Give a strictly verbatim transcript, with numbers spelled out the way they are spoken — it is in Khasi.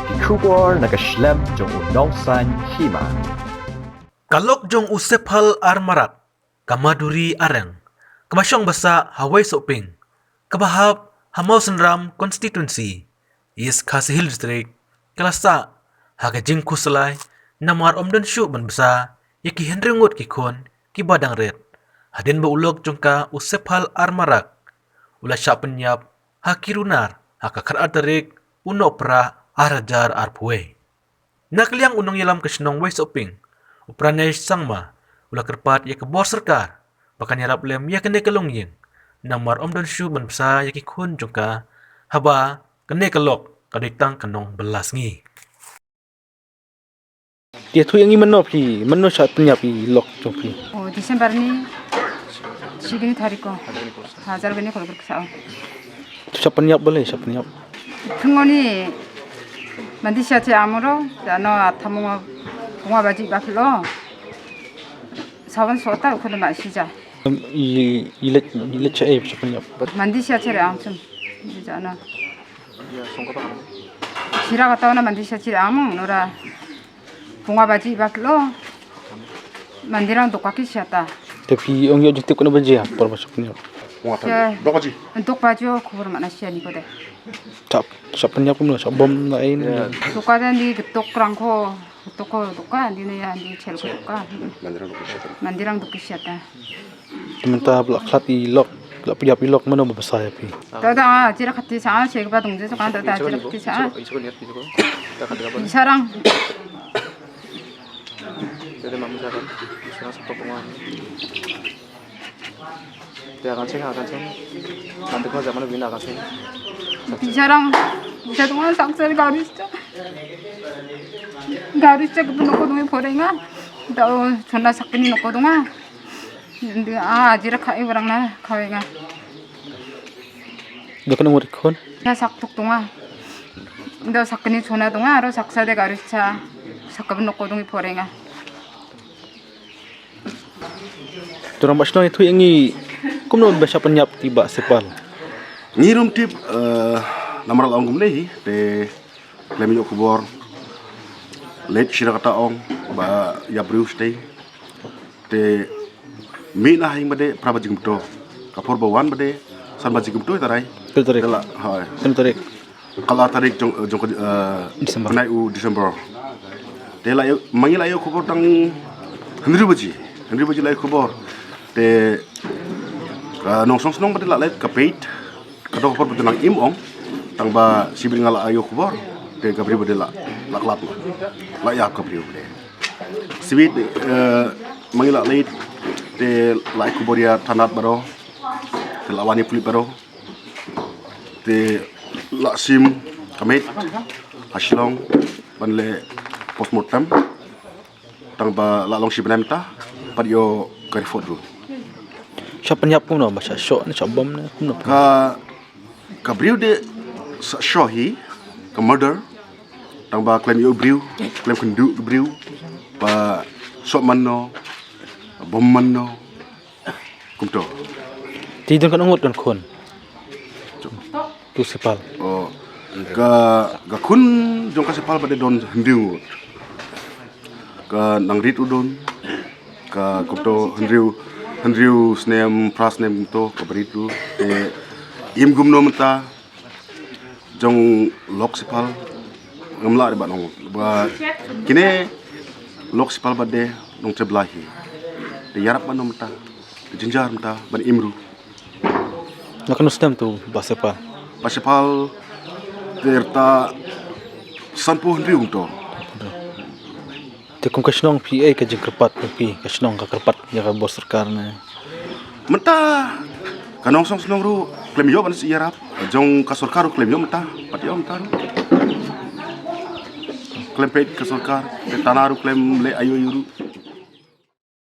Ki khubor na ka shlem jong u Nongsaiñ Hima. Ka lok jong u Sephal Armarak, ka Maduri Areng, kaba shong basa ha Waisohping, kaba hap ha Mawsynram Constituency, East Khasi Hills District, ka la sah ha ka jingkhuslai namar ym don shuh ban bsa ïa ki hynriew ngut ki khun kiba dang rit, hadien ba u lok jong ka u Sephal Armarak u la shah pynïap ha ki runar ha ka khatar tarik u Nohprah ar hajar arphew wei. Na ka liang u nongïalam ka shnong Waisohping, u Pranesh Sangma, u la kyrpad ïa ka bor sorkar ba kan ïarap lem ïa kane ka longïing namar ym don shuh ban bsa ïa ki khun jong ka, haba kane ka lok ka dei tang ka nong bylla sngi. Te ïathuh ïa ngi mano phi, mano shah pynïap ïa i lok jong phi? O December ni shi kini tarik ko. Hajar kini ko lok sa. Shah pynïap balei, shah pynïap? Thung oni mandi sha che amoro, da no athamu bunga baji baklo. Sawan sota ukhon ma shija. Em, i, i lek, i lek cha e, shah pynïap. Mandi sha che re amchum. Jana. Sira kata na mandi sha che among, nora. Bunga baji baklo. Mandirang dukaki shata. Te phi ong ïoh jingtip kane baji, por ba shah pynïap. Bunga Ya. Dok baji. Dok baji, o khubor mana shia ni ko de. Shah, shah pynïap kumno, shah bom na ai ni. Ya. Duka dan di getok rangko, getok ko duka, di ne ya, di chel ko duka. Mandirang dukaki shata. Mandirang dukaki shata. Te mynta ba la khlad i lok, ba la pynïap i lok, mano ba bsa ïa phi? Dada, ah, jira khati sa, che ba dong je kan dada, jira khati sa. Sarang. Sarang, bisa dong sang sel garis cha. Garis cha ketu noko dungi porenga. Da, chona sakni noko dunga. Ndi, ah, jira khai barang na, khai nga. Dok nang murid khun? Na sak tuk tunga. Ndo sak ni chona tunga, aro sak sa de garis cha. Sak ka noko dungi porenga. Turang ba shnong ïathuh ïa ngi kumno ba shah pynïap ïa i Bah Sepal. Ngi rum tip, eh, namar la ong kumne hi, te Khlem ïoh khubor. Leit shira kata ong ba ïa briew shatei. Te mih na ha ïing bade phra baji kumto. Ka por ba wan bade san baji kumto tarai. Pil tarik. Te la, hoi. Pil tarik. Ka la tarik jong, jong, eh, December. Bnai u December. Te la ïoh, ma ngi la ïoh khubor tang hynriew baji. Hynriew baji la ïoh khubor. Te ka nongshong shnong bade la leit ka peit. Ka dok ka por ba te nang im ong, tang ba shibit nga la ïoh khubor, te ka briew bade la, la khlad noh. La ïap ka briew bade. Shibit, eh, ma ngi la leit, te la ai khubor ïa thanat baroh, te la wan ïa pulit baroh, te la shim ka met ha Shillong ban leh postmortem. Tang ba la long shi bnai mynta, pat ïoh ka report ruh. Shah pynïap kumno, ba shah shoh ne shah bom ne kumno? Ka, ka briew de shah shoh hi, ka murder. Tang ba khlem ïoh briew, khlem kynduh ka briew, ba shoh mano, bom mano. Kumto. Te don katno ngut don khun? Tu Sepal. Oh, ka, ka khun jong ka Sepal bade don hynriew ngut. Ka nang rit u don, ka kumto hynriew, hynriew snem, phra snem kumto, kaba rit u. Te im kumno mynta, jong lok Sepal, ngam lah re ba nong, ba kine lok Sepal bade nongtei blai hi. Te ïarap ba nong mynta, te jynjar mynta, ban im ruh. Na katno snem tu Bah Sepal? Bah Sepal, te rta sanphew hynriew kumto. Te kum ka shnong phi, eh, ka jingkyrpad kum phi, ka shnong ka kyrpad ïa ka bor sorkar ne? Mynta ka nongshong shnong ruh khlem ïoh ban sa ïarap, jong ka sorkar ruh khlem ïoh mynta, pat ïoh mynta ruh. Khlem peit ka sorkar, te thana ruh khlem leh aïu aïu ruh.